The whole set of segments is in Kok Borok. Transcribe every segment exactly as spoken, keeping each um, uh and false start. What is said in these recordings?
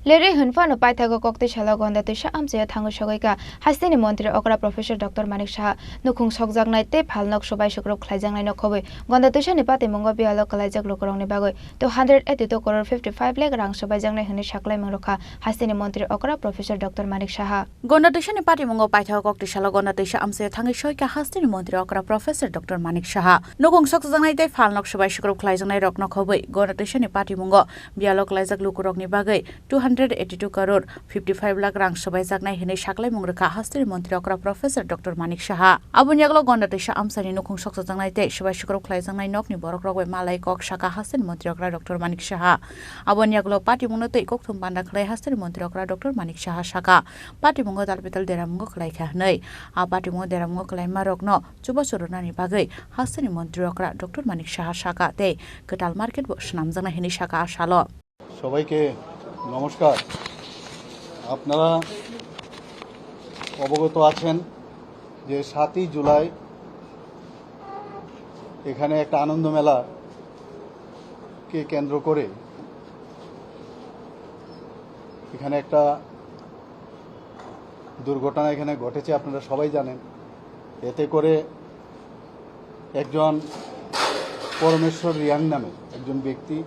Lerwi hwnphano paithago koktwi salo Gonda twisa amchaio thangwi sogwi kha hasteni montri okra Professor Doctor Manik Saha. Nukhung sokjaknai tei phalnok subai sukrub khlaijaknai no khobwi Gonda twisani patimungo biyalo kwlaijak lukurokni bagwi two hundred eighty two crore fifty five lakh rang subaijaknai hwnwi saklaimung rwkha hasteni montri okra Professor Doctor Manik Saha. Gonda twisani patimungo paithago koktwi salo Gonda twisa amchaio thangwi sogwi kha hasteni montri okra Professor Doctor Manik Saha. Nukhung sokjaknai tei phalnok subai sukrub khlaijaknai rokno khobwi Gonda twisani patimungo biyalo kwlaijak lukurokni bagwi two hundred eighty two crore fifty five lakh rang subaijaknai hwnwi saklaimung rwkha hasteni montri okra Professor Doctor Manik Saha. Aboni yagulo Gonda twisa amchaini nukhung sokjaknai tei subai sukrub khlaijaknai nokni borokrok bai malai kok sakha hasteni montri okra Doctor Manik Saha. Aboni yagulo patimungno twi kokthum panda khlai hasteni montri okra Doctor Manik Saha sakha, patimungo dalbetal deramungo khlaikha hwnwi. A patimungo deramungo khlaimarokno chubachu rwnani bagwi hasteni montri okra Doctor Manik Saha sakha tei kwtal market bo swnamjaknai hwnwi sakha a salo. সবাইকে নমস্কার। আপনারা অবগত আছেন যে সাতই জুলাই এখানে একটা আনন্দ মেলাকে কেন্দ্র করে এখানে একটা দুর্ঘটনা এখানে ঘটেছে, আপনারা সবাই জানেন। এতে করে একজন পরমেশ্বর রিয়াং নামে একজন ব্যক্তি,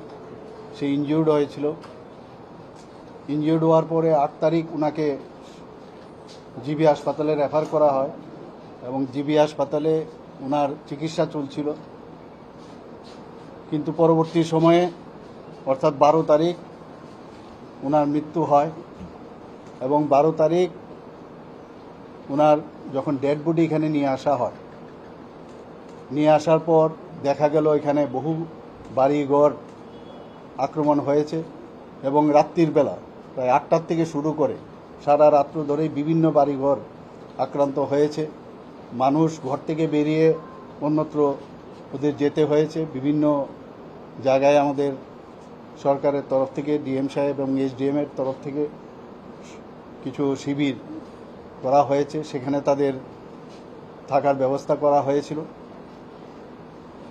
সে ইনজিউর্ড হয়েছিল। ইনজিউর্ড হওয়ার পরে আট তারিখ ওনাকে জিবি হাসপাতালে রেফার করা হয় এবং জিবি হাসপাতালে ওনার চিকিৎসা চলছিল। কিন্তু পরবর্তী সময়ে, অর্থাৎ বারো তারিখ ওনার মৃত্যু হয় এবং বারো তারিখ ওনার যখন ডেড বডি এখানে নিয়ে আসা হয়, নিয়ে আসার পর দেখা গেল এখানে বহু বাড়িঘর আক্রমণ হয়েছে এবং রাত্রির বেলা প্রায় আটটার থেকে শুরু করে সারা রাত্র ধরেই বিভিন্ন বাড়িঘর আক্রান্ত হয়েছে। মানুষ ঘর থেকে বেরিয়ে অন্যত্র ওদের যেতে হয়েছে। বিভিন্ন জায়গায় আমাদের সরকারের তরফ থেকে, ডিএম সাহেব এবং এসডিএম এর তরফ থেকে কিছু শিবির করা হয়েছে, সেখানে তাদের থাকার ব্যবস্থা করা হয়েছিল।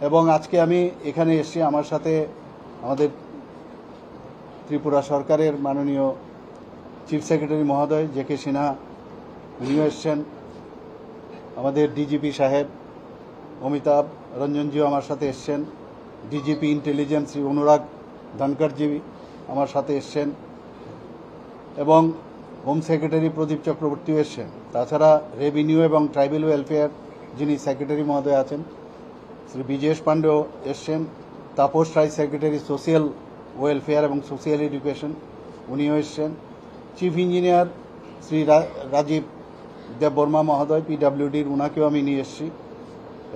এবং আজকে আমি এখানে এসেছি, আমার সাথে আমাদের ত্রিপুরা সরকারের মাননীয় চিফ সেক্রেটারি মহোদয় জে কে সিনহা, উনিও এসছেন। আমাদের ডিজিপি সাহেব অমিতাভ রঞ্জনজিও আমার সাথে এসছেন। ডিজিপি ইন্টেলিজেন্স শ্রী অনুরাগ ধনকরজি আমার সাথে এসছেন এবং হোম সেক্রেটারি প্রদীপ চক্রবর্তীও এসছেন। তাছাড়া রেভিনিউ এবং ট্রাইবাল ওয়েলফেয়ার যিনি সেক্রেটারি মহোদয় আছেন, শ্রী ব্রিজেশ পাণ্ডেও এসছেন। তাপস রায়, সেক্রেটারি সোশিয়াল ওয়েলফেয়ার এবং সোশিয়াল এডুকেশন, উনিও এসছেন। চিফ ইঞ্জিনিয়ার শ্রী রা-, রাজীব দেববর্মা মহোদয়, পিডাব্লিউডির, ওনাকেও আমি নিয়ে এসেছি।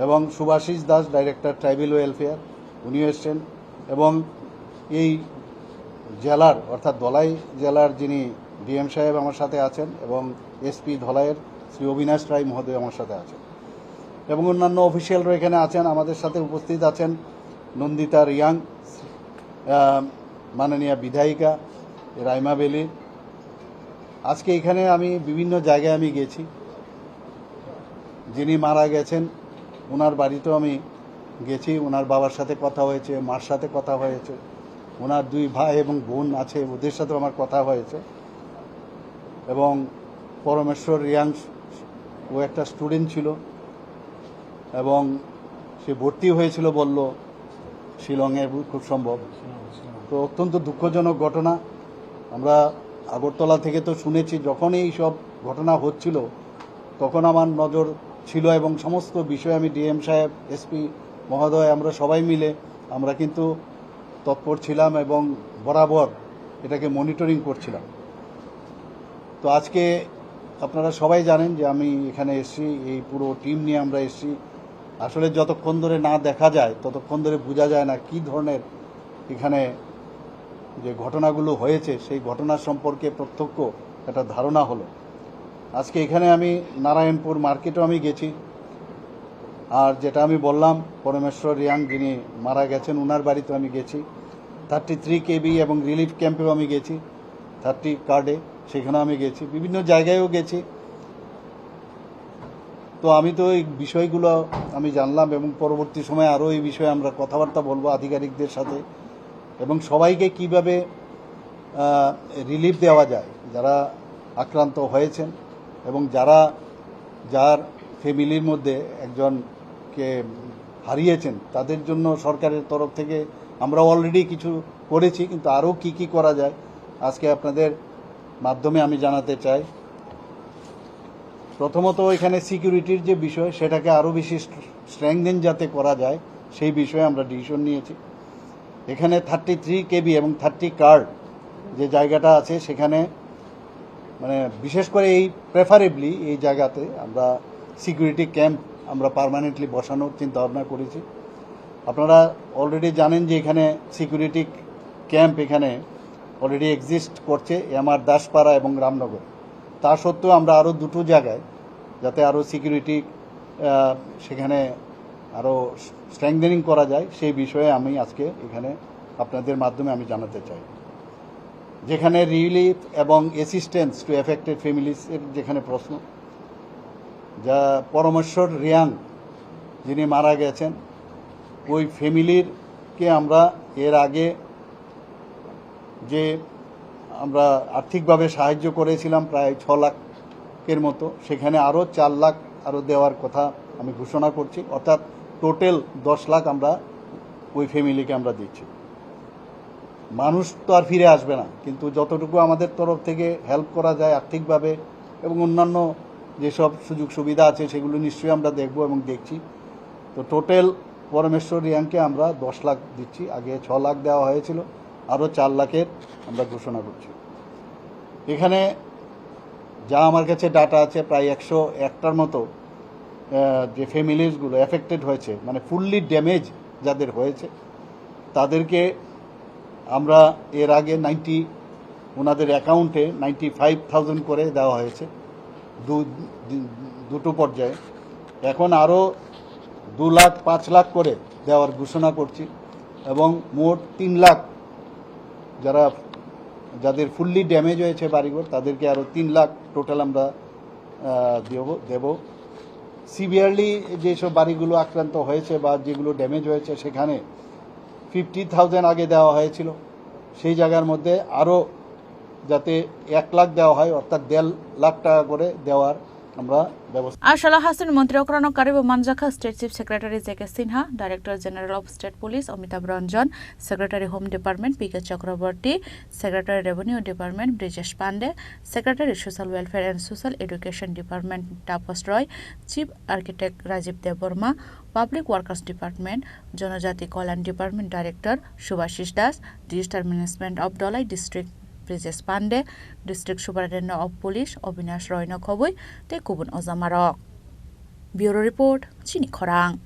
এবং সুভাষিস দাস, ডাইরেক্টর ট্রাইবাল ওয়েলফেয়ার, উনিও এসছেন। এবং এই জেলার, অর্থাৎ ধলাই জেলার যিনি ডিএম সাহেব আমার সাথে আছেন এবং এসপি ধলাইয়ের শ্রী অবিনাশ রায় মহোদয় আমার সাথে আছেন এবং অন্যান্য অফিসিয়ালরা এখানে আছেন। আমাদের সাথে উপস্থিত আছেন নন্দিতা রিয়াং, আহ, মাননীয় বিধায়িকা রাইমা ভ্যালি। আজকে এখানে আমি বিভিন্ন জায়গায় আমি গেছি। যিনি মারা গেছেন, ওনার বাড়িতেও আমি গেছি, ওনার বাবার সাথে কথা হয়েছে, মার সাথে কথা হয়েছে, ওনার দুই ভাই এবং বোন আছে, ওদের সাথেও আমার কথা হয়েছে। এবং পরমেশ্বর রিয়াংশ, ও একটা স্টুডেন্ট ছিল এবং সে ভর্তি হয়েছিল বলল শিলংয়ে, খুব সম্ভব। তো অত্যন্ত দুঃখজনক ঘটনা। আমরা আগরতলা থেকে তো শুনেছি, যখন এই সব ঘটনা হচ্ছিল তখন আমার নজর ছিল এবং সমস্ত বিষয়ে আমি ডিএম সাহেব, এসপি মহোদয়, আমরা সবাই মিলে আমরা কিন্তু তৎপর ছিলাম এবং বরাবর এটাকে মনিটরিং করছিলাম। তো আজকে আপনারা সবাই জানেন যে আমি এখানে এসছি, এই পুরো টিম নিয়ে আমরা এসছি। আসলে যতক্ষণ ধরে না দেখা যায় ততক্ষণ ধরে বোঝা যায় না কী ধরনের এখানে যে ঘটনাগুলো হয়েছে সেই ঘটনার সম্পর্কে প্রত্যক্ষ একটা ধারণা হলো। আজকে এখানে আমি নারায়ণপুর মার্কেটও আমি গেছি, আর যেটা আমি বললাম পরমেশ্বর রিয়াং যিনি মারা গেছেন ওনার বাড়িতে আমি গেছি, থার্টি থ্রি কেবি এবং রিলিফ ক্যাম্পেও আমি গেছি, থার্টি কার্ডে সেখানেও আমি গেছি, বিভিন্ন জায়গায়ও গেছি। তো আমি তো এই বিষয়গুলো আমি জানলাম এবং পরবর্তী সময়ে আরও এই বিষয়ে আমরা কথাবার্তা বলবো আধিকারিকদের সাথে এবং সবাইকে কিভাবে রিলিফ দেওয়া যায়, যারা আক্রান্ত হয়েছেন এবং যারা, যার ফ্যামিলির মধ্যে একজনকে হারিয়েছেন, তাদের জন্য সরকারের তরফ থেকে আমরা অলরেডি কিছু করেছি, কিন্তু আরও কি কি করা যায় আজকে আপনাদের মাধ্যমে আমি জানাতে চাই। প্রথমত, এখানে সিকিউরিটির যে বিষয়, সেটাকে আরও বেশি স্ট্রেংথেন যাতে করা যায়, সেই বিষয়ে আমরা ডিসিশন নিয়েছি। এখানে থার্টি থ্রি কেবি এবং থার্টি কার্ড যে জায়গাটা আছে, সেখানে মানে বিশেষ করে এই প্রেফারেবলি এই জায়গাতে আমরা সিকিউরিটি ক্যাম্প আমরা পার্মানেন্টলি বসানোর চিন্তা ভাবনা করেছি। আপনারা অলরেডি জানেন যে এখানে সিকিউরিটি ক্যাম্প এখানে অলরেডি এক্সিস্ট করছে এমআর দাসপাড়া এবং রামনগর। তা সত্ত্বেও আমরা আরও দুটো জায়গায় যাতে আরও সিকিউরিটি সেখানে আরও স্ট্রেংথেনিং করা যায়, সেই বিষয়ে আমি আজকে এখানে আপনাদের মাধ্যমে আমি জানাতে চাই। যেখানে রিলিফ এবং অ্যাসিস্ট্যান্স টু এফেক্টেড ফ্যামিলিজের যেখানে প্রশ্ন, যা পরমেশ্বর রিয়াং যিনি মারা গেছেন, ওই ফ্যামিলিরকে আমরা এর আগে যে আমরা আর্থিকভাবে সাহায্য করেছিলাম প্রায় ছ লাখের মতো, সেখানে আরও চার লাখ আরও দেওয়ার কথা আমি ঘোষণা করছি। অর্থাৎ টোটাল দশ লাখ আমরা ওই ফ্যামিলিকে আমরা দিচ্ছি। মানুষ তো আর ফিরে আসবে না, কিন্তু যতটুকু আমাদের তরফ থেকে হেল্প করা যায় আর্থিকভাবে এবং অন্যান্য যেসব সুযোগ সুবিধা আছে, সেগুলো নিশ্চয়ই আমরা দেখব এবং দেখছি। তো টোটাল পরমেশ্বর রিয়াংকে আমরা দশ লাখ দিচ্ছি, আগে ছ লাখ দেওয়া হয়েছিল, আরও চার লাখের আমরা ঘোষণা করছি। এখানে যা আমার কাছে ডাটা আছে, প্রায় একশো একটার মতো আহ, যে ফ্যামিলিজগুলো এফেক্টেড হয়েছে, মানে ফুললি ড্যামেজ যাদের হয়েছে, তাদেরকে আমরা এর আগে নাইনটি, ওনাদের অ্যাকাউন্টে নাইনটি ফাইভ থাউজেন্ড করে দেওয়া হয়েছে দু-, দুটো পর্যায়ে। এখন আরও দু লাখ, পাঁচ লাখ করে দেওয়ার ঘোষণা করছি এবং মোট তিন লাখ, যারা, যাদের ফুললি ড্যামেজ হয়েছে বাড়িঘর, তাদেরকে আরও তিন লাখ টোটাল আমরা আহ, দেব দেব। সিভিয়ারলি যেসব বাড়িগুলো আক্রান্ত হয়েছে বা যেগুলো ড্যামেজ হয়েছে, সেখানে ফিফটি থাউজেন্ড আগে দেওয়া হয়েছিল, সেই জায়গার মধ্যে আরও যাতে এক লাখ দেওয়া হয়, অর্থাৎ দেড় লাখ টাকা করে দেওয়ার আমরা ব্যবস্থা। Asala hasteni montri okrano karibo manjakha State Chief Secretary J K Sinha, Director General of State Police Amitabh Ranjan, Secretary Home Department P K Chakraborty, Secretary Revenue Department Brijesh Pande, Secretary Social Welfare and Social Education Department Tapas Roy, Chief Architect Rajiv Debbarma, Public Workers Department, Jonojati Kalyan Department Director Subhashish Das, Disaster Management of Dhalai District Brijesh Pande, District Superintendent of Police Avinash Roy no khobwi tei kubun ojamarok. Bureau Report, Chini Khorang.